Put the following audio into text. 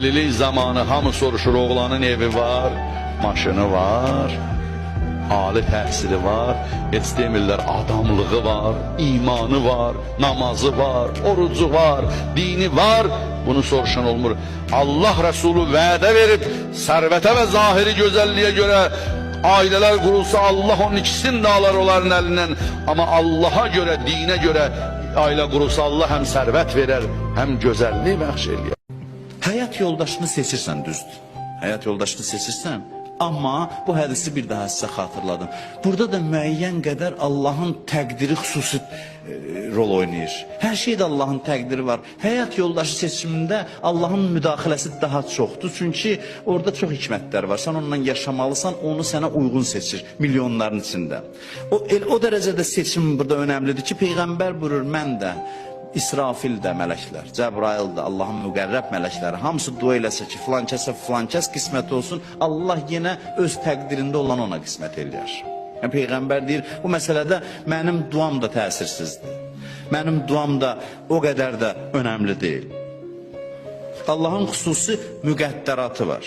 Evlilik zamanı hamı soruşur, oğlanın evi var, maşını var, ali təhsili var, heç demirlər adamlığı var, imanı var, namazı var, orucu var, dini var. Bunu soruşan olmur. Allah Resulü vədə verib sərvətə və zahiri gözəlliyə görə ailələr qurulsa Allah onun ikisini də alar onların əlindən. Amma Allaha görə, dinə görə ailə qurulsa Allah həm sərvət verər, həm gözəllik bəxş eləyər. Həyat yoldaşını seçirsən, düzdür. Həyat yoldaşını seçirsən, amma bu hədisi bir daha sizə xatırladım. Burada da müəyyən qədər Allahın təqdiri xüsusi rol oynayır. Hər şeydə Allahın təqdiri var. Həyat yoldaşı seçimində Allahın müdaxiləsi daha çoxdur. Çünki orada çox hikmətlər var. Sən onunla yaşamalısan, onu sənə uyğun seçir milyonların içində. O dərəcədə seçim burada önəmlidir ki, peyğəmbər buyurur, mən də İsrafil də mələklər, Cəbrail də, Allahın müqərrəb mələkləri hamısı dua eləsə ki, filan kəsə filan kəs qismət olsun, Allah yenə öz təqdirində olan ona qismət eləyər. Yəni peyğəmbər deyir, bu məsələdə mənim duam da təsirsizdir. Mənim duam da o qədər də önəmli deyil. Allahın xüsusi müqəddəratı var.